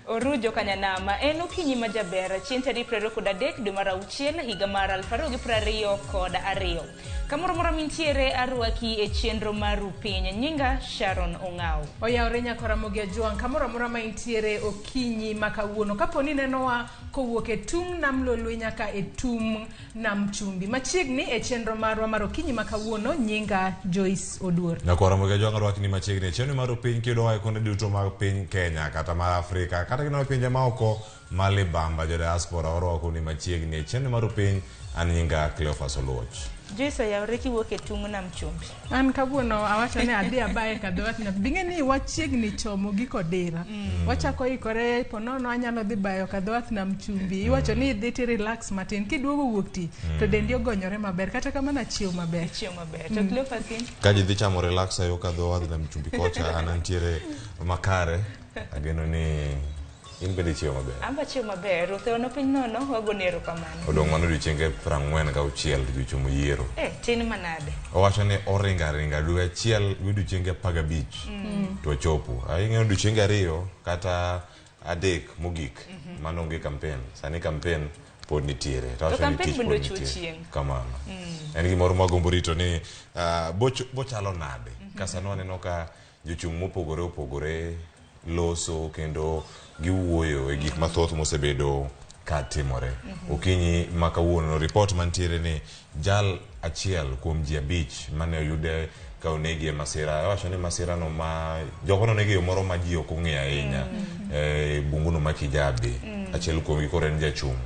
Orujo Kanyanama en okinyi ma jaber chieng' tarik 23 dwe mar auchiel higa mar 2022. Kamoro amora mintiere arwaki e chenro mar Rupiny. Nyinga Sharon Ong'aw. Oyawre nyako Ramogi Ajwang' kamoro amora ma intiere okinyi ma kawuono. Kapo ni nenowa kowuok e tung' nam Lolwe nyaka e tung' nam Chumbi. Machiegni e chenro marwa mar okinyi ma kawuono, nyinga Joyce Oduor. Nyakwar Ramogi Ajwang' arwakni machiegni e chenro mar Rupiny kiyudowa e kuonde duto mag piny Kenya kata mar Afrika kata kineno pinje maoko ma libamba jo diaspora orwakoni machiegni e chenro mar Rupiny. An nyinga Cleophas Oluoch. Joyce oyawre kiwuok e tung' nam Chumbi. An kawuono awacho ni adhi abaye ka dhowath nam. Bing'e ni wachiegni chomo giko dira. Wachako ikore ponono anyalo dhi bayo ka dhowath nam Chumbi. Iwacho ni idhi ti relax matin. Kiduogo wuok tich to dendi ogonyore maber. Kata kamano achiew maber. Achiew maber. To Cleophas in? Ka ji dhi chamo relax yo ka dhowath nam Chumbi kocha an antiere makare. Ageno ni In bende ichiewo maber. An be achiewo maber. Ruoth eono piny nono, wagoni erokamano. Odong' mana odiochienge 46 to ji ochomo yiero. Eh, tin manade. Owacho ni oringo aringa dwe achiel gi odiochienge 15 to ochopo. Ah, ing'eyo odiochienge ariyo kata adek mogik mano onge kampen. Sani kampen pod nitiere. To wacho ni kampen tich bende pod ochiwo nitie. chieng'. Kamano. En gimoro mwagombo rito ni ah, bochalo nade. Ka sani waneno ka jochung' mopogore opogore loso kendo giwuoyo e gik mathoth mosebedo ka timore. Okinyi ma kawuono ripot mantiere ni jal achiel kuom ji abich mane oyude ka onegi e masira iwacho ni masira no ma jogo nonegi e yo moro ma ji ok ong'eyo ahinya e bunguno ma Kijabe. Achiel kuomgi koro en jachung'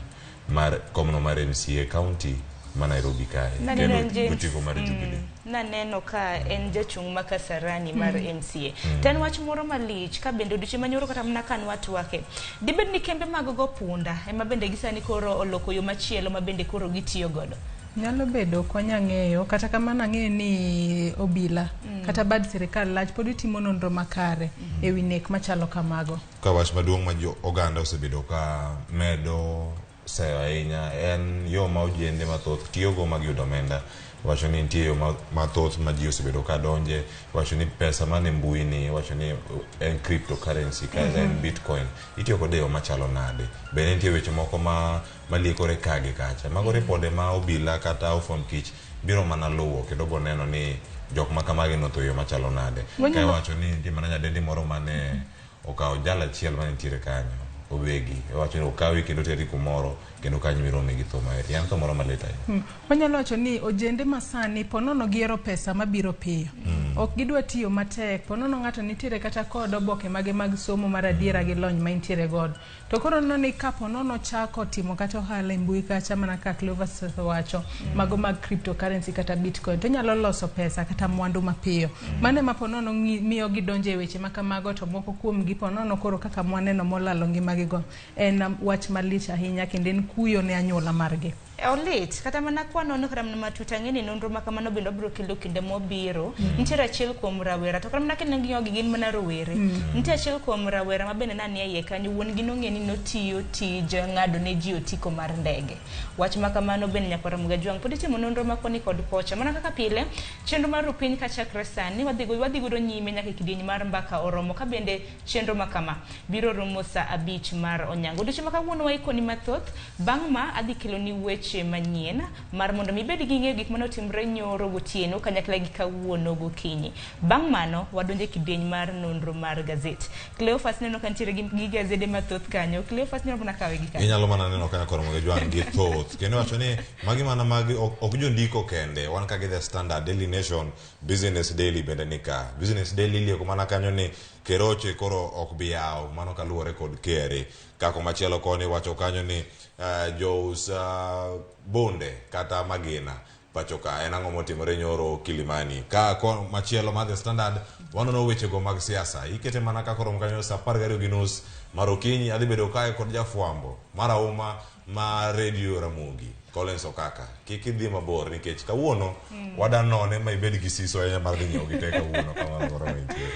mar komno mar MCA county ma Nairobi kae Naneno en kendo James. gotieko mar Jubilee. Naneno ka en jachung' ma Kasarani mar MCA. To en wach moro malich ka bende odiochieng' manyoro kata mana ka nwatwake. Dibed ni kembe mag go punda ema bende gisani koro oloko yo machielo ma bende koro gitiyo godo. Nyalo bedo ok wanya ng'eyo kata kamano ang'eyo ni obila kata bad sirikal lach pod timo nonro makare e wi nek machalo kamago. Ka wach maduong' ma jo oganda osebedo ka medo seyo ahinya en yo ma ojende mathoth tiyogo mag yudo omenda. Iwacho ni nitie yo mathoth ma ji osebedo ka donje. Iwacho ni pesa man e mbui ni, iwacho ni en cryptocurrency kata en bitcoin. Itiyo kode e yo machalo nade? Bende nitie weche moko ma maliekore ka gi kacha. Mago ripode ma obila kata ofwamb kich biro mana luwo kendo bo neno ni jok ma kamagi notho e yo machalo nade. Ka iwacho ni nitie mana nyadendi moro mane okawo jal achiel mane nitiere kanyo owegi owacho ni okawi kendo oteri kumoro kendo kanyo mirome gi tho maeri en tho moro malit ahinya. Wanyalo wacho ni ojende masani ponono gihero pesa mabiro piyo. Ok gidwa tiyo matek. Ponono ng'ato nitiere kata kod oboke mage mag somo mar adiera gi lony ma entiere godo. To koro neno ni ka ponono ochako timo kata ohala e mbui kacha mana kaka Cleophas owacho, mago mag cryptocurrency kata bitcoin, to onyalo loso pesa kata mwandu mapiyo. Mano ema ponono miyo gidonjo e weche ma kamago to moko kuom gi ponono koro kaka mwaneno molalo ngimagi go. En wach malich ahinya kendo en kuyo ne anyuola margi. Olit, kata mana kwanono kata mana matut ang'e ni nonro ma kamano bende wabiro kelo kinde mobiro. Nitiere achiel kuom rawera to kata mana kineno gi gin mana rowere. Nitie achiel kuom rawera ma bende nanie iye kanyo wuon gi nong'e ni notiyo tij ng'ado ne ji otiko mar ndege. Wach ma kamano bende nyakwar Ramogi Ajwang' pod itimo nonro ma koni kod kocha. Mana kaka pile, chenro mar Rupiny kachakre sani wadhi wadhi godo nyime nyaka e kidieny mar mbaka oromo ka bende Chenro ma kama biro rumo saa abich mar onyango. Odiochieng' ma kawuono waikoni mathoth. Bang' ma adhi keloni weche manyien mar mondo mi ibed gi ng'eyo gik mane otimre nyoro gotieno kanyakla gi kawuono gokinyi. Bang' mano wadonjo e kidieny mar nonro mar gazet. Cleophas neno ka nitiere gi, gi gazede mathoth kanyo. Cleophas nyalo mana kawe gi kanyo. Inyalo mana neno kanyo koromo gi jwang' gi thoth. Kendo iwacho ni magi mana mag ok jondiko kende. Wan ka gi The Standard, Daily Nation, Business Daily bende ni ka. Business Daily ilieko mana kanyo ni Keroche koro ok bi yaw, mano kaluwore kod KRA. Ka komachielo koni iwacho kanyo ni uh, jous uh, bunde kata magina pacho ka en ang'o motimore nyoro Kilimani. Ka machielo mar The Standard wanono wechego mag siasa. Ikete mana ka koromo kanyo saa 12:30 mar okinyi adhi bedo kae kod jafwambo marahuma ma Radio Ramogi Collins Okaka. Kik idhi mabor nikech kawuono wada none ma ibed gi siso ahinya mar dhi nyiewo gi te kawuono kamoro amora ma intiere.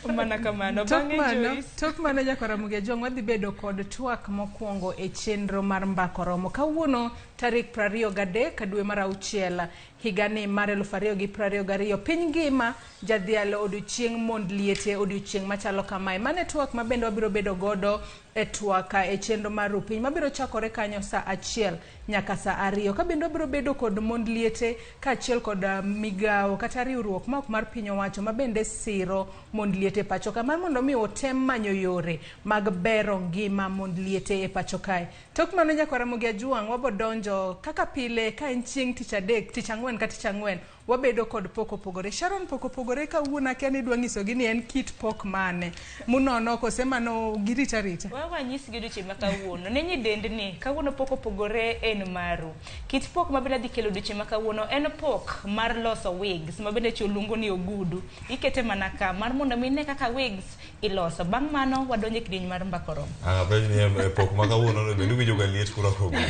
Mana kamano. Tok Bang'e mano, Joyce. tok mano nyakwar Ramogi Ajwang' wadhi bedo kod twak mokwongo e chenro mar Mbaka Oromo. Kawuono tarik Tarik 23 dwe mar auchiel higani mar 2022 piny ngima jadhialo odiochieng' mond liete odiochieng' machalo kamae. Mane twak ma bende wabiro bedo godo e twak e chenro mar Rupiny mabiro chakore kanyo saa 1 nyaka saa 2. Ka bende wabiro bedo kod mond liete kaachiel kod migawo kata riwruok ma ok mar piny owacho ma bende siro mond liete e pacho ka mar mondo mi otem manyo yore mag bero ngima mond liete e pacho kae. Tok mano nyaka Ramogi Ajwang' wabodonjo kaka pile ka en chieng' tich adek, tich ang'wen ka tich ang'wen wabedo kod pok opogore. Sharon, pok opogore kawuono akia ni idwa nyisogi ni en kit pok mane munono kose mano girita rita? Wanyisgi odiochieng' ma kawuono. Ne nyidendni, kawuono pok opogore en maru. Kit pok ma bende adhi kelo odiochieng' ma kawuono en pok mar loso wigs ma bende chuo luongo ni ogudu. Ikete mana ka mar mondo mi ine kaka wigs iloso. Bang' mano wadonjo e kidieny mar mbaka oromo. Penj ni pok ma kawuono no bende uwinjo ga liet kurwako ogudu.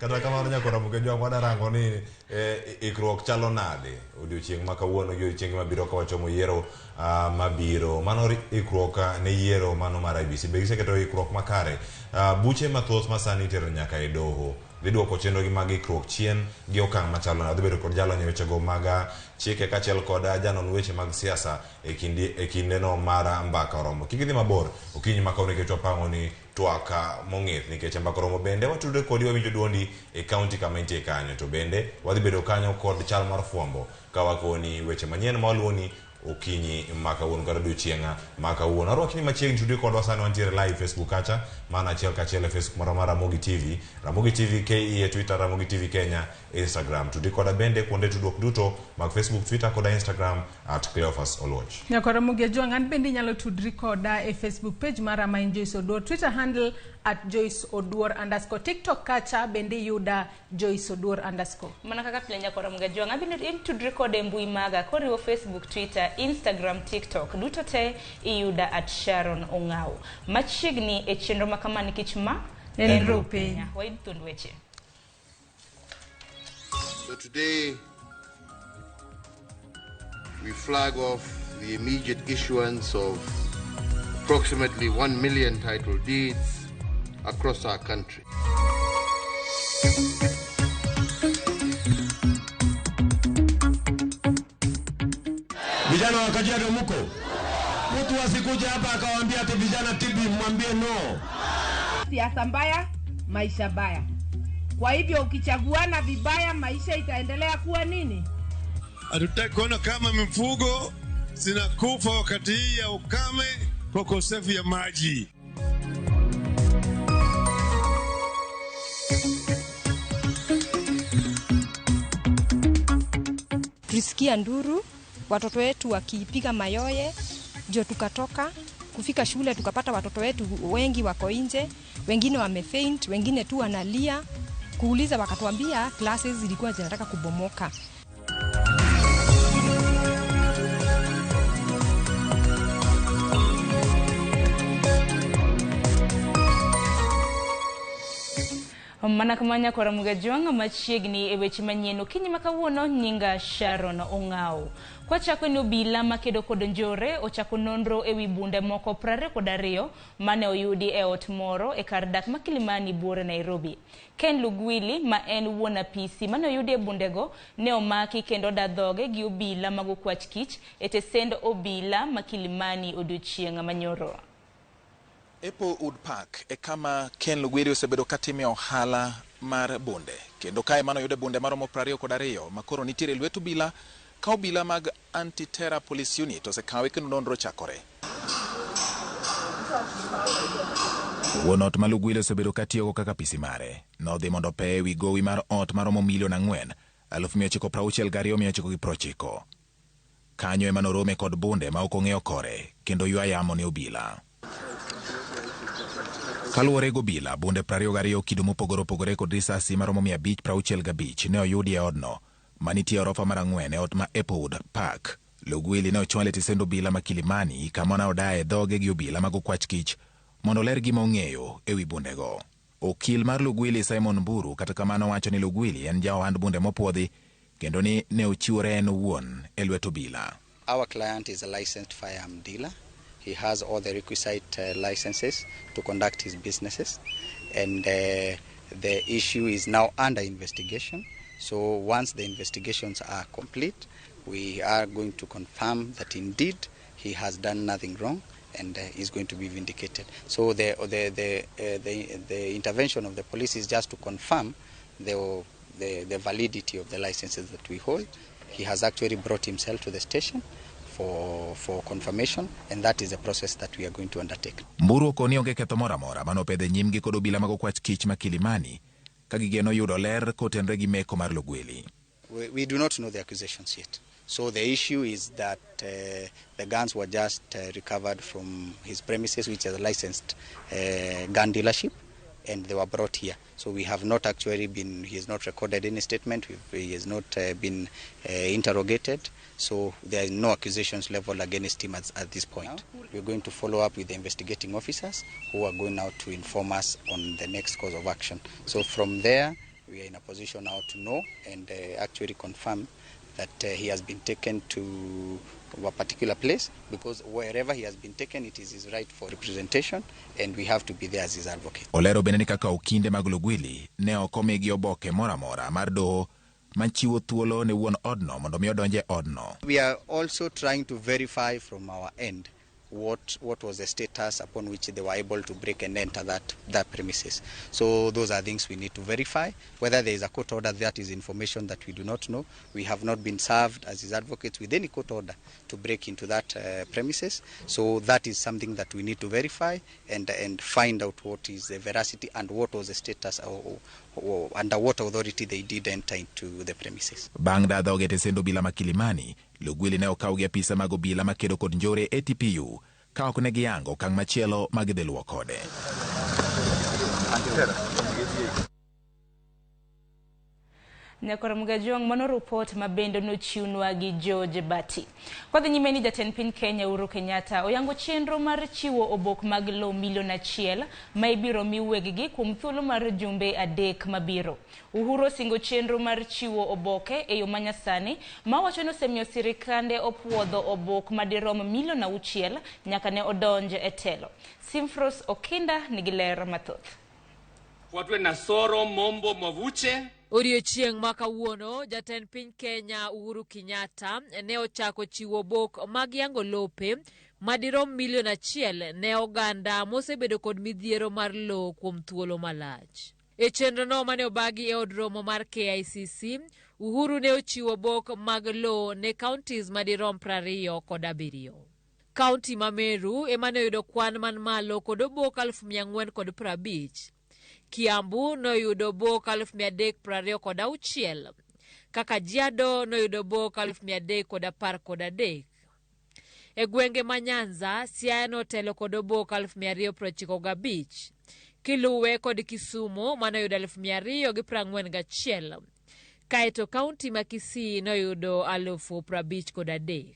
Kata kamano nyaka Ramogi Ajwang' wadarango ni ikruok chalo nade odiochieng' ma kawuono gi odiochienge mabiro ka wachomo yiero mabiro. Mano ikruok ne yiero mano mar IEBC. Be giseketo ikruok makare? Buche mathoth ma sani itero nyaka e doho dhi duoko chenro gi mag ikruok chien gi okang' machalo nade? Adhi bedo kod jalony e wechego mag chike kaachiel kod janon weche mag siasa e kindeno mar mbaka oromo. Kik idhi mabor okinyi ma kawuono nikech wapango ni twak mong'ith nikech mbaka oromo bende watudre kodi wawinjo duondi e kaunti kama intie kanyo to bende wadhi bedo kanyo kod chal mar fwambo ka wakoni weche manyien ma waluwoni okinyi ma kawuono kata odiochieng' ma kawuono. Arwaki ni machiegni tudri kodwa sani wantiere live Facebook kacha mana achiel kachiel e Facebook marwa mar Ramogi TV, Ramogi TV KE e Twitter, Ramogi TV Kenya, Instagram. Tudri koda bende kuonde tudruok duto mag Facebook, Twitter koda Instagram at Cleophas Oluoch. Nyaka Ramogi Ajwang' an bende inyalo tudri koda e Facebook page mara ma en Joyce Oduor, Twitter handle at Joyce Oduor underscore, TikTok kacha bende iyuda Joyce Oduor underscore. Mana kaka pile nyaka Ramogi Ajwang' abiro tudri koda e mbui maga koriwo Facebook, Twitter, Instagram, TikTok duto te iyuda at Sharon Ong'au. Machiegni e chenro ma kama nikech ma en Rupiny. Wayud thuond weche. So today we flag off the immediate issuance of approximately 1 million title deeds across our country. Vijana wa Kajiado muko? Mtu asikuja hapa akawaambia ati vijana TB, mwambie no. Siasa mbaya, maisha baya. Kwa hivyo ukichaguana vibaya, maisha itaendelea kuwa nini? Hatutaki kuona kama mifugo zinakufa wakati hii ya ukame kwa ukosefu ya maji. Tulisikia nduru, watoto wetu wakipiga mayoye, ndio tukatoka kufika shule tukapata watoto wetu wengi wako nje, wengine wamefaint, wengine tu wanalia. Kuuliza wakatuambia classes zilikuwa zinataka kubomoka. Mana kamanya kora Ramogi machiegni e weche manyien okinyi ma kawuono nyinga Sharon Ong'au. Kwachako ni obila makedo kod njore ochako nonro ewi bunde moko 22 mane oyudi e ot moro e kar dak ma Kilimani buore Nairobi. Ken Lugwili ma en wuon apisi mane oyudi e bundego ne omaki kendo oda dhoge gi obila mag okwach kich e tesend obila ma Kilimani odiochieng' manyoro. Applewood Park e kama Ken Lugwili osebedo katime ohala mar bunde kendo kae mano yude bunde maromo 22 makoro nitiere lwet obila ka obila mag Anti-Terror Police Unit osekawe kendo nonro chakore. Wuon ot ma Lugwili osebedo katiyogo kaka apisi mare nodhi mondo opeye ewi gowi mar ot maromo milion 4,962,990. Kanyo ema norome kod bunde ma ok ong'eyo kore kendo ywa yamo ne obila. Kaluwore gi obila, bunde 22 kido mopogore opogore kod risasi maromo 565 ne oyudi e odno manitie e orofa mar 4 e ot ma Applewood Park. Lugwili ne ochwale e tesend obila ma Kilimani kama ne odaye dhoge gi obila mag okwach kich mondo oler gima ong'eyo ewi bundego. Okil mar Lugwili Simon Mburu kata kamano wacho ni Lugwili en ja ohand bunde mopuodhi kendo ni ne ochiwore en owuon e lwet obila. Our client is a licensed firearm dealer. He has all the requisite licenses to conduct his businesses, and The issue is now under investigation. So once the investigations are complete, we are going to confirm that indeed he has done nothing wrong and is going to be vindicated. So the intervention of the police is just to confirm the validity of the licenses that we hold. He has actually brought himself to the station for confirmation, and that is the process that we are going to undertake. Mburu okoni onge ketho moro amora manopedh e nyimgi kod obila mag okwach kich ma Kilimani ka gigeno yudo ler kotenore gi meko mar Logweli. We do not know the accusations yet. So the issue is that the guns were just recovered from his premises, which is a licensed gun dealership, and they were brought here. So we have not actually been, he has not recorded any statement, he has not been interrogated. So there is no accusations leveled against him at this point. We're going to follow up with the investigating officers who are going out to inform us on the next course of action. So from there, we are in a position now to know and actually confirm that he has been taken to a particular place, because wherever he has been taken, it is his right for representation, and we have to be there as his advocate. Olero bende ni kaka okinde mag Logwili ne ok omigi oboke moro amora mar doho machiwo thuolo ne wuon odno mondo mi odonj e odno. We are also trying to verify from our end what was the status upon which they were able to break and enter that premises. So those are things we need to verify. Whether there is a court order, that is information that we do not know. We have not been served as his advocates with any court order to break into that premises. So that is something that we need to verify and find out what is the veracity and what was the status or under what authority they did enter into the premises. Bang' da dhoge e tesend obila ma Kilimani, Logwili ne okaw gi apisa mag obila makedo kod njore ATPU ka ok ne giyango okang' machielo ma gidhi luwo kode. Nyakoro Mgajuang, mano ripot ma bende nochiwnwa gi George Bati. Kwadhi nyime ni jatend piny Kenya Uhuru Kenyatta oyango chenro mar chiwo obok mag lowo milion 1 ma ibiro mi weg-gi kuom thuolo mar jumbe 3 mabiro. Uhuru osingo chenro mar chiwo oboke e yo manyasani ma wacho ni osemiyo sirikande opuodho obok madirom milion 6 nyaka ne odonj e telo. Simfros Okinda nigi ler mathoth. Fuatwe na Soro Mombo Mwavuche. Odiechieng' ma kawuono, jatend piny Kenya Uhuru Kenyatta ne ochako chiwo obok mag yango lope madirom milion 1 ne oganda mosebedo kod midhiero mar lowo kuom thuolo malach. E chenrono mane obagi e od romo mar KICC, Uhuru ne ochiwo obok mag lowo ne counties madirom 27. Kaunti ma Meru ema ne oyudo kwan man malo kod obok 450,000. Kiambu noyudo obok 326,000, ka Kajiado noyudo obok 313,013. E gwenge ma Nyanza, Siaya notelo kod obok 295,000, kiluwe kod Kisumu manoyudo 241,000. Kaeto kaunti ma Kisii noyudo 53,000.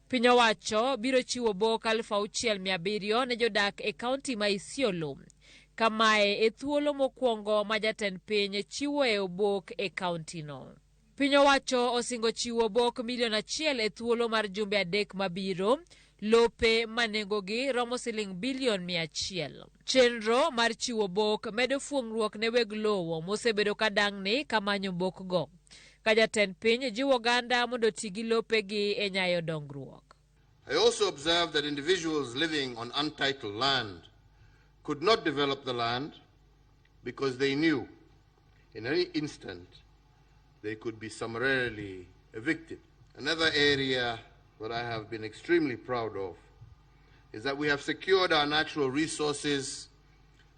Piny owacho biro chiwo obok 6,700 ne jodak e kaunti ma Isiolo. Kamae e thuolo mokwongo ma jatend piny chiwoe obok e kauntino. Piny owacho osingo chiwo obok milion 1 e thuolo mar jumbe 3 mabiro, lope ma nengogi romo siling bilion 100. Chenro mar chiwo obok medo fuong'ruok ne weg lowo mosebedo ka dang'ni kamanyo obokgo. Ka jatend piny jiwo oganda mondo oti gi lopegi e nyayo dongruok. I also observed that individuals living on untitled land could not develop the land because they knew in any instant they could be summarily evicted. Another area that I have been extremely proud of is that we have secured our natural resources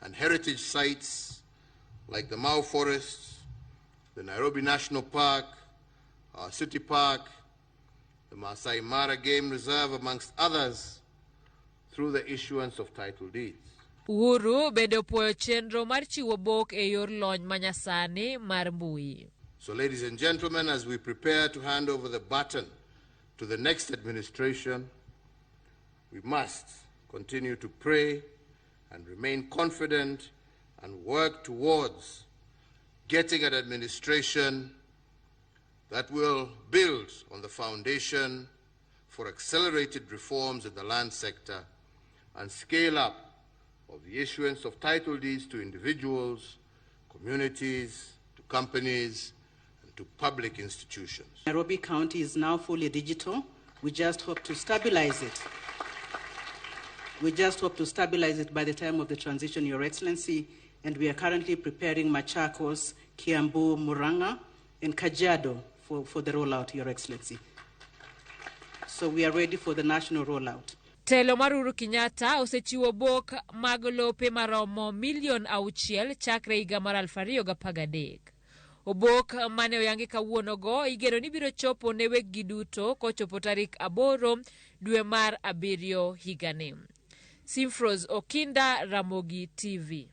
and heritage sites like the Mau Forests, the Nairobi National Park, our City Park, the Masai Mara Game Reserve, amongst others, through the issuance of title deeds. Uhuru bende opuoyo chenro mar chiwo obok e yor lony manyasani mar mbui. So, ladies and gentlemen, as we prepare to hand over the baton to the next administration, we must continue to pray and remain confident and work towards getting an administration that will build on the foundation for accelerated reforms in the land sector and scale up of the issuance of title deeds to individuals, communities, to companies, and to public institutions. Nairobi County is now fully digital. We just hope to stabilize it. We just hope to stabilize it by the time of the transition, Your Excellency, and we are currently preparing Machakos, Kiambu, Murang'a, and Kajiado for the rollout, Your Excellency. So we are ready for the national rollout. Telo mar Uhuru Kenyatta osechiwo bok mag lope maromo milion 6 chakre higa mar 2013. Obok mane oyangi kawuono go igeno ni biro chopo ne weggi duto kochopo tarik 8 dwe mar 7 higani. Simfros Okinda, Ramogi TV.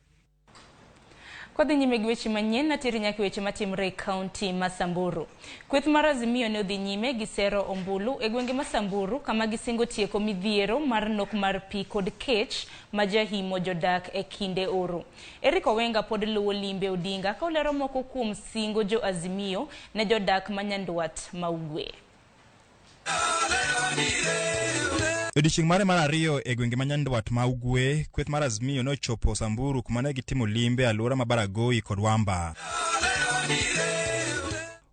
Kodhi nyime gi weche manyien nateri nyaka weche matimre e kaunti ma Samburu. Kweth mar Azimio ne odhi nyime gi sero ombulu e gwenge ma Samburu kama gisingo tieko midhiero mar nok mar pi kod kech ma jahimo jodak e kinde oro. Eric Owenga pod luwo limbe Odinga ka olero moko kuom singo jo Azimio ne jodak ma Nyandwat ma Ugwe. Odiechieng' mare mar ariyo e gwenge ma Nyandwat ma Ugwe, kweth mar Azimio nochopo Samburu kuma ne gitimo limbe e alwora ma Baragoi kod Wamba.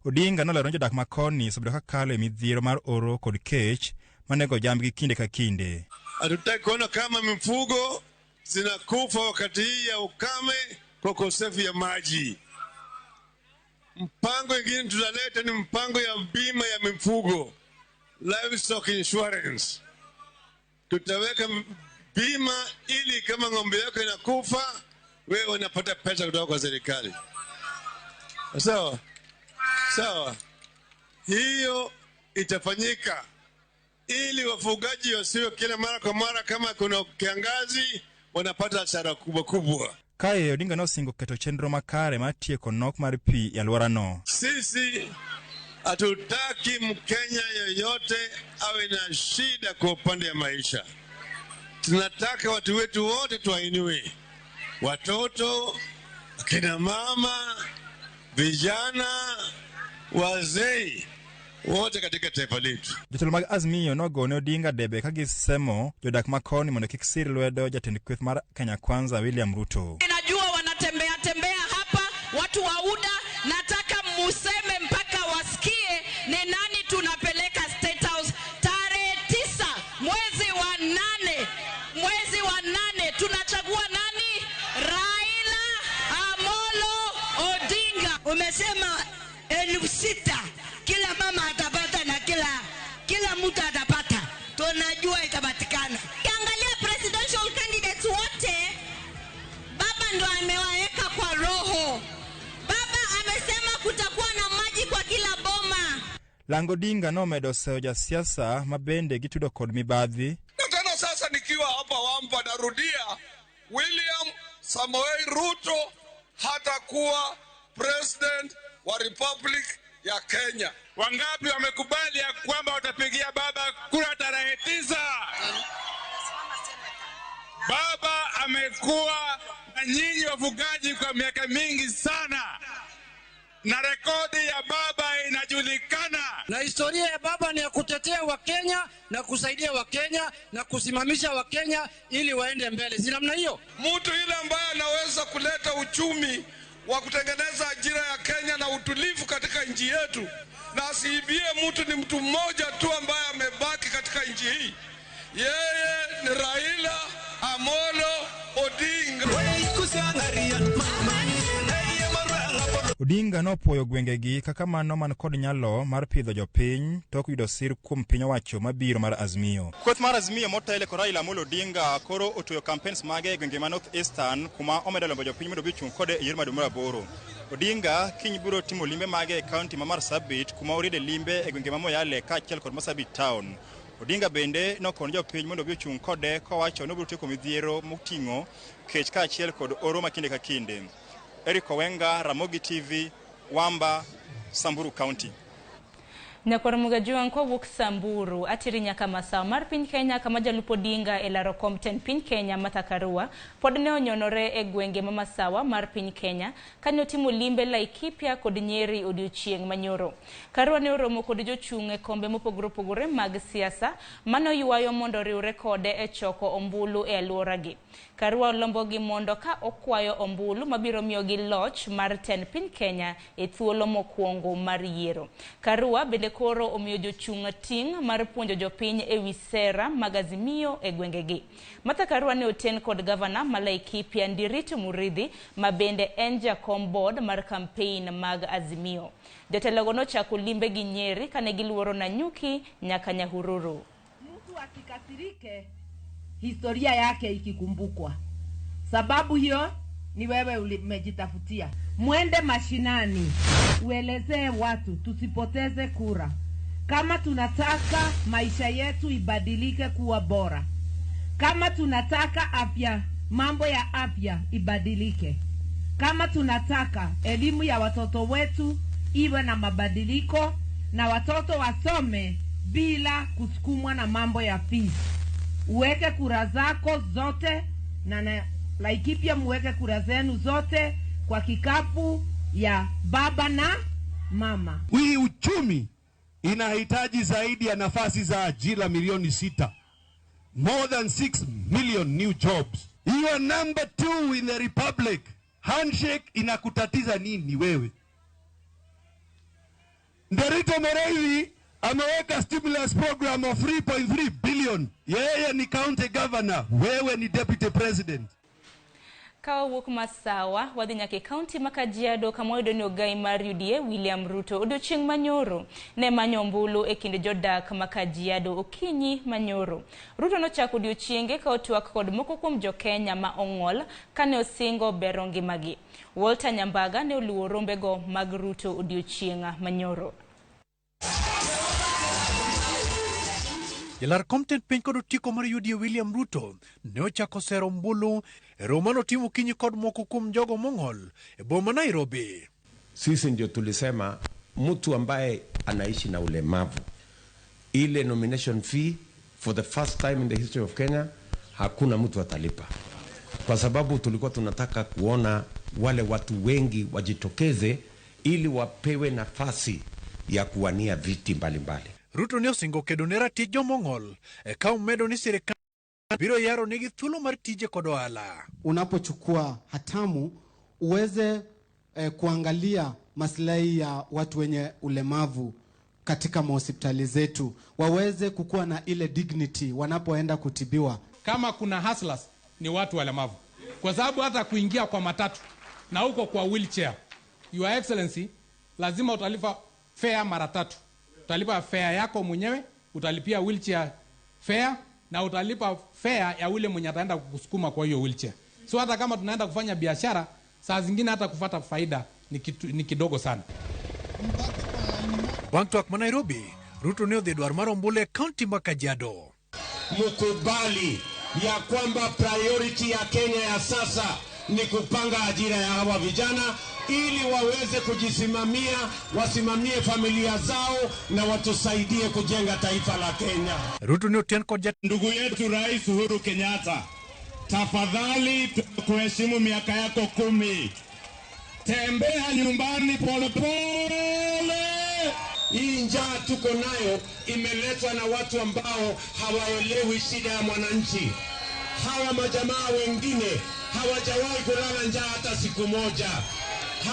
Odinga nolero ni jodak ma koni osebedo ka kalo e midhiero mar oro kod kech manego jambgi kinde ka kinde. Hatutaki kuona kama mifugo zinakufa wakati hii ya ukame kwa ukosefu ya maji. Mpango ingine tutaleta ni mpango ya bima ya mifugo, livestock insurance. Tutaweka bima ili kama ng'ombe yako inakufa, wewe unapata pesa kutoka kwa serikali. Sawa? Sawa. Hiyo itafanyika ili wafugaji wasiwe kila mara kwa mara kama kuna kiangazi wanapata hasara kubwa kubwa. Kae Odinga nosingo keto chenro makare mar tieko nok mar pi e alworano. Sisi hatutaki Mkenya yeyote awe na shida kwa upande ya maisha. Tunataka watu wetu wote tuwainue, watoto, akina mama, vijana, wazee, wote katika taifa letu. Jotelo mag Azimio nogone Odinga debe ka gisemo jodak ma koni mondo kik sir lwedo jatend kweth mar Kenya Kwanza William Ruto. Najua wanatembea tembea hapa watu wa UDA, nataka museme mpaka wasikie ni nani tunapeleka State House tarehe 9 mwezi wa 8. Mwezi wa 8 tunachagua nani? Raila Amolo Odinga. Umesema 6,000 kila mama atapata na kila mtu atapata. Tunajua itapatikana. Ukiangalia presidential candidates wote, baba ndo amewaweka kwa roho. Baba amesema kutakuwa na maji kwa kila boma. Lango Odinga nomedo seyo jasiasa ma bende gitudo kod mibadhi. Na tena sasa nikiwa hapa Wamba narudia, William Samoei Ruto hatakuwa president wa Republic ya Kenya. Wangapi wamekubali ya kwamba watapigia baba kura tarehe 9? Baba amekuwa na nyinyi wafugaji kwa miaka mingi sana, na rekodi ya baba inajulikana. Na historia ya baba ni ya kutetea Wakenya na kusaidia Wakenya na kusimamisha Wakenya ili waende mbele. Si namna hiyo? Mtu yule ambaye anaweza kuleta uchumi wa kutengeneza ajira ya Kenya na utulivu katika nchi yetu, na asiibie mtu, ni mtu mmoja tu ambaye amebaki katika nchi hii. Yeye ni Raila Amolo Odinga. Odinga nopuoyo gwengegi kaka mano man kod nyalo mar pidho jopiny tok yudo sir kuom piny owacho mabiro mar Azimio. Kweth mar Azimio motele kod Raila Amolo Odinga koro otueyo campaigns mage e gwenge ma North Eastern kuma omedo lombo jopiny mondo obi ochung' kode e yiero mar dwe mar 8. Odinga kiny biro timo limbe mage e kaunti ma Marsabit kuma oriede limbe e gwenge ma Moyale kaachiel kod Marsabit town. Odinga bende nokon jopiny mondo obi ochung' kode kowacho ni obiro tieko midhiero moting'o kech kaachiel kod oro ma kinde ka kinde. Eric Owenga, Ramogi TV, Wamba, Samburu County. Nyakwar Mugajuang kowuok Samburu atiri nyaka masawa mar piny Kenya kama jalup Odinga e laro kom tend piny Kenya Martha Karua pod ne onyonore e gwenge ma masawa mar piny Kenya kane otimo limbe Laikipia kod Nyeri odiochieng' manyoro. Karua ne oromo kod jochung' e kombe mopogore opogore mag siasa mane oywayo mondo oriwre kode e choko ombulu e alworagi. Karua olombogi mondo ka okwayo ombulu mabiro miyogi loch mar tend piny Kenya e thuolo mokwongo mar yiero. Karua bende koro omiyo jochung' ting' mar puonjo jopiny ewi sera mag Azimio e gwengegi. Martha Karua ne oten kod gavana ma Laikipia Ndiritu Muriithi ma bende en jakom board mar campaign mag Azimio. Jotelogo nochako limbe gi Nyeri kane giluoro Nanyuki nyaka Nyahururu. Mtu asikasirike historia yake ikikumbukwa, sababu hiyo ni wewe umejitafutia. Mwende mashinani, uelezee watu tusipoteze kura. Kama tunataka maisha yetu ibadilike kuwa bora, kama tunataka afya, mambo ya afya ibadilike, kama tunataka elimu ya watoto wetu iwe na mabadiliko na watoto wasome bila kusukumwa na mambo ya fees. Uweke kura zako zote na Laikipia muweke kura zenu zote kwa kikapu ya baba na mama. Hii uchumi inahitaji zaidi ya nafasi za ajira milioni 6. More than 6 million new jobs. You are number 2 in the republic. Handshake inakutatiza nini wewe? Nderitu Muriithi ameweka stimulus program of 3.3 billion. Yeye ni county governor, wewe ni deputy president. Ka wawuok masawa wadhi nyaka e kaunti ma Kajiado kama wayudo ni ogai mar UDA William Ruto odiochieng' manyoro ne manyo ombulu e kind jodak ma Kajiado okinyi manyoro. Ruto nochako odiochienge ka otwak kod moko kuom jokenya ma ong'ol kane osingo bero ngimagi. Walter Nyambaga ne oluwo rombego mag Ruto odiochieng' manyoro. Jalar kom tend piny kod otiko mar UDA William Ruto ne ochako sero ombulu e romo manotimo okinyi kod moko kuom jogo mong'ol e boma Nairobi. Sisi ndio tulisema mtu ambaye anaishi na ulemavu, ile nomination fee for the first time in the history of Kenya hakuna mtu atalipa, kwa sababu tulikuwa tunataka kuona wale watu wengi wajitokeze ili wapewe nafasi ya kuwania viti mbalimbali. Ruto ne osingo kedo ne ratich jomong'ol e ka omedo ni sirikal biro yaro negi thuolo mar tije kod ohala. Unapochukua hatamu uweze kuangalia maslahi ya watu wenye ulemavu katika mahospitali zetu, waweze kukuwa na ile dignity wanapoenda kutibiwa. Kama kuna hustlers ni watu walemavu, kwa sababu hata kuingia kwa matatu na huko kwa wheelchair, Your Excellency, lazima utalipa fare mara tatu. Utalipa fare yako mwenyewe, utalipia wheelchair fare na utalipa fare ya ule mwenye ataenda kukusukuma kwa hiyo wheelchair. So hata kama tunaenda kufanya biashara, saa zingine hata kufata faida ni kidogo sana. Bang' twak ma Nairobi, Ruto ne odhi dwar mar ombulu e kaunti ma Kajiado. Mukubali ya kwamba priority ya Kenya ya sasa ni kupanga ajira ya hawa vijana ili waweze kujisimamia, wasimamie familia zao na watusaidie kujenga taifa la Kenya. Ruto ne oten kod ndugu yetu Rais Uhuru Kenyatta, tafadhali tukuheshimu miaka yako 10. Tembea nyumbani pole pole. Hii njaa tuko nayo imeletwa na watu ambao hawaelewi shida ya mwananchi. Hawa majamaa wengine hawajawahi kulala njaa hata siku moja.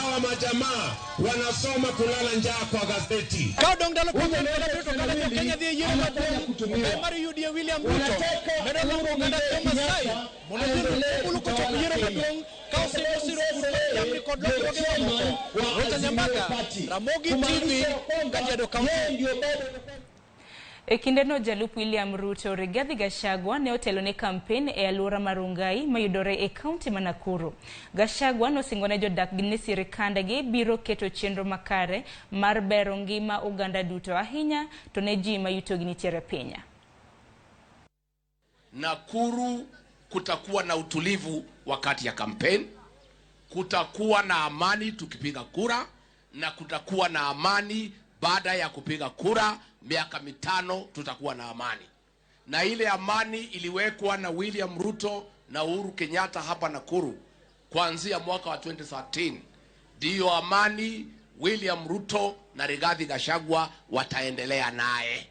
Hawa majamaa wanasoma kulala njaa kwa gazeti. Ka odong' ndalo 23 Kenya dhi e yiero maduong' mar UDA William Ruto medo lombo oganda jo-Maasai mondo odhi ombulu kochopo yiero maduong' ka osingo siro pur mar jamni kod lokruoge mamoko. Walter Nyambaga, Ramogi TV, Kajiado County. E kindeno jalup William Ruto Rigathi Gachagua ne otelo ne kampen e alwora mar Rongai mayudore e kaunti ma Nakuru. Gachagua nosingo ne jodak ni sirikandgi biro keto chenro makare mar bero ngima oganda duto, ahinya to ne ji ma yutogi nitiere piny. Nakuru kutakuwa na utulivu wakati ya kampeni, kutakuwa na amani tukipiga kura, na kutakuwa na amani Baada ya kupiga kura miaka 5 tutakuwa na amani. Na ile amani iliwekwa na William Ruto na Uhuru Kenyatta hapa Nakuru kuanzia mwaka wa 2013 ndiyo amani William Ruto na Rigathi Gachagua wataendelea naye.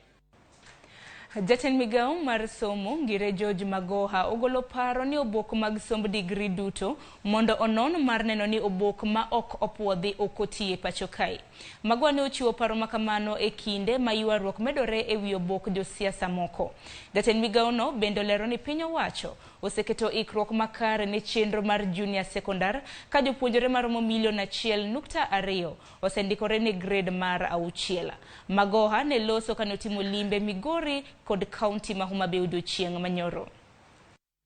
Jatend migao mar somo Ngire George Magoha ogolo paro ni obok mag somb digri duto mondo onon mar neno ni obok ma ok opuodhi ok otiye pacho kae. Magoha ne ochiwo paro makamano e kinde ma ywaruok medore e wi obok josiasa moko. Jatend migao no bende olero ni piny owacho oseketo ikruok makare ne chenro mar junior secondar ka jopuonjre maromo milion 1.2 osendikore ne grade mar 6. Magoha ne loso kane otimo limbe Migori kod kaunti ma Homa Bay odiochieng' manyoro.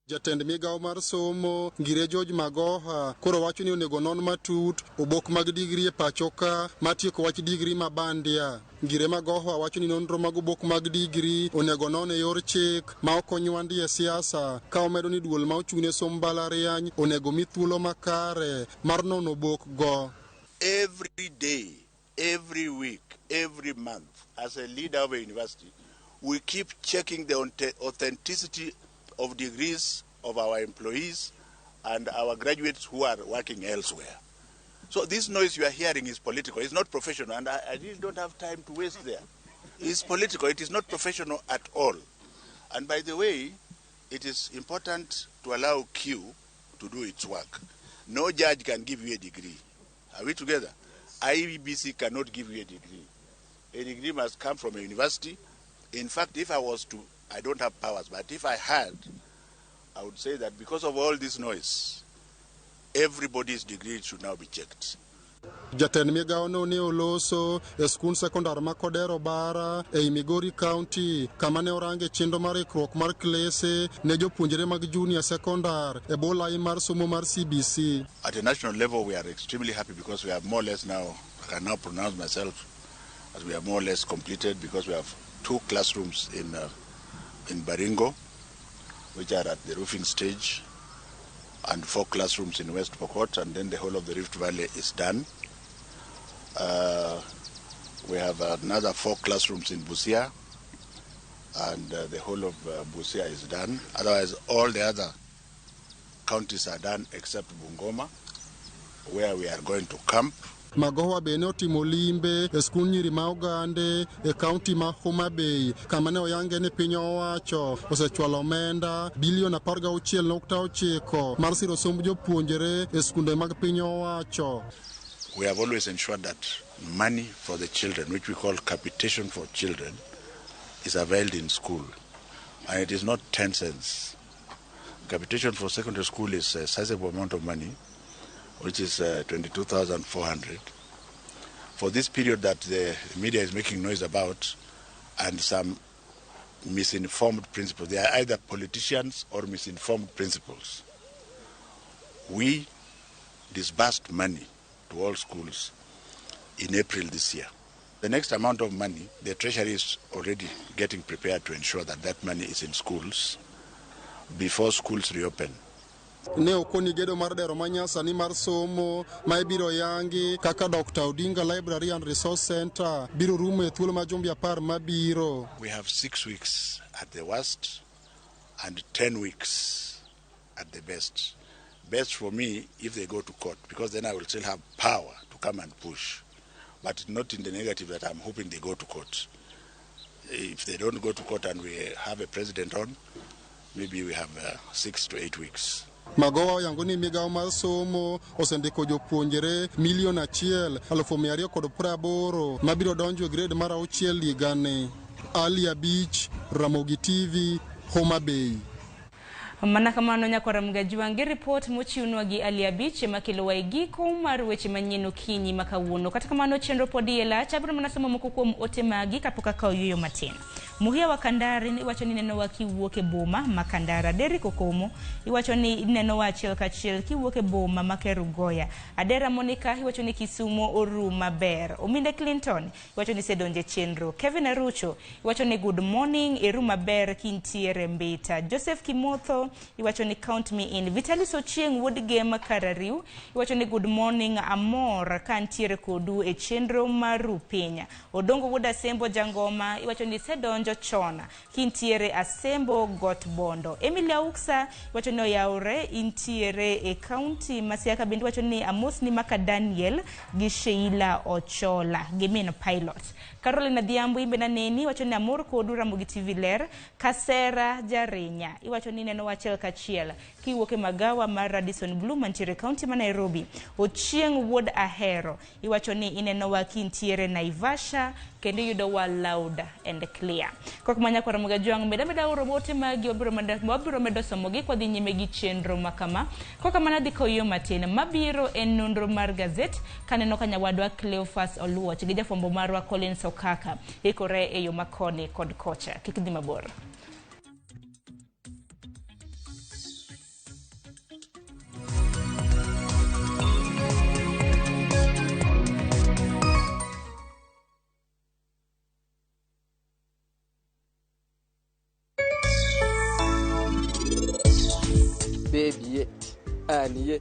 Jatend migao mar somo Ngire George Magoha koro wacho ni onego non matut obok mag digri e pacho ka matieko wach digri ma bandia. Ngire Magoha wacho ni nonro mag obok mag digri onego non e yor chik ma ok onywandi e siasa, ka omedo ni duol ma ochung'ne somb mbalariany onego mi thuolo makare mar nono obok go. Every day, every week, every month, as a leader of a university, we keep checking the authenticity of degrees of our employees and our graduates who are working elsewhere. So this noise you are hearing is political. It's not professional, and I really don't have time to waste there. It's political. It is not professional at all. And by the way, it is important to allow Q to do its work. No judge can give you a degree. Are we together? IEBC cannot give you a degree. A degree must come from a university. In fact, if I was to, I don't have powers, but if I had, I would say that because of all this noise, everybody's degree should now be checked. Jatend migao no ne oloso e skund sekondar ma Kodero Bara ei Migori County kama ne orange chenro mar ikruok mar klese ne jopuonjre mag junior sekondar e bwo lai mar somo mar CBC. At a national level, we are extremely happy because we have more or less now, I can now pronounce myself as we are more or less completed, because we have 2 classrooms in Baringo, which are at the roofing stage, and 4 classrooms in West Pokot, and then the whole of the Rift Valley is done. We have another 4 classrooms in Busia, and the whole of Busia is done. Otherwise, all the other counties are done except Bungoma, where we are going to camp. Magoha be ne otimo limbe e skund nyiri ma Ogande e kaunti ma Homa Bay kama ne oyange ni piny owacho osechwalo omenda bilion 16.9 mar siro somb jopuonjre e skunde mag piny owacho. We have always ensured that money for the children, which we call capitation for children, is availed in school. And it is not 10 cents. Capitation for secondary school is a sizable amount of money, which is 22,400. For this period that the media is making noise about, and some misinformed principals, they are either politicians or misinformed principals. We disbursed money to all schools in April this year. The next amount of money, the Treasury is already getting prepared to ensure that that money is in schools before schools reopen. Ne okoni gedo mar dero manyasani mar somo ma ibiro yangi kaka Dr. Odinga Library and Resource Center biro rumo e thuolo ma jumbe 10 mabiro. We have 6 weeks at the worst and 10 weeks at the best. Best for me if they go to court, because then I will still have power to come and push, but not in the negative that I'm hoping they go to court. If they don't go to court and we have a president on, maybe we have 6 to 8 weeks. Magoha oyango ni migao mar somo osendiko jopuonjre milion 1,280 mabiro donjo e grade mar 6 higani. Ali Abich, Ramogi TV, Homa Bay. Mana kamano nyakwara Mgajwangi, ripot mochiwnwa gi Ali Abich ema kelowa e giko mar weche manyien okinyi ma kawuono. Kata kamano chenro pod iye lach, abiro mana somo moko kuom ote magi kapok akawo yueyo matin. Muhia wa Kandari iwacho ni nenowa kiwuok e boma ma Kandara. Derrick Okomo iwacho ni nenowa achiel kachiel kiwuok e boma ma Kerugoya. Adera Monica iwacho ni Kisumo oru maber. Ominde Clinton iwacho ni sedonje chenro. Kevin Arucho iwacho ni good morning, eru maber kintiere Mbita. Joseph Kimotho iwacho ni count me in. Vitalis Ochieng wuod Gem Karariu iwacho ni good morning, amor kantiere kodu e chenro mar piny. Odongo wuod Asembo Jangoma iwacho ni sedonjo chon kintiere Asembo Got Bondo. Emily Auksa iwacho ni oyawre intiere e kaunti ma Siaya. Bende iwacho ni amosni maka Daniel gi Sheila Ochola gi min pilot. Caroline Adhiambo imbe naneni iwacho ni amor kodu Ramogi TV ler. Kasera Jarinya iwacho ni neno achiel kachiel kiwuok e magawa mar Radisson Blue mantiere kaunti ma Nairobi. Ochieng wuod Ahero iwacho ni inenowa kintiere Naivasha kendo iyudowa loud and clear. Kok manya kwa Ramogi Ajwang' meda oro ote magi wabiro medo somogi kwa dhi nyime gi chenro makama. Kok kamano adhi koyo matin mabiro en nonro mar gazet kaneno ka nyawadwa Cleophas Oluoch gi jafwambo marwa Collins Okaka ikore e yo makoni kod kocha. Kik dhi mabor. Baby, aniye.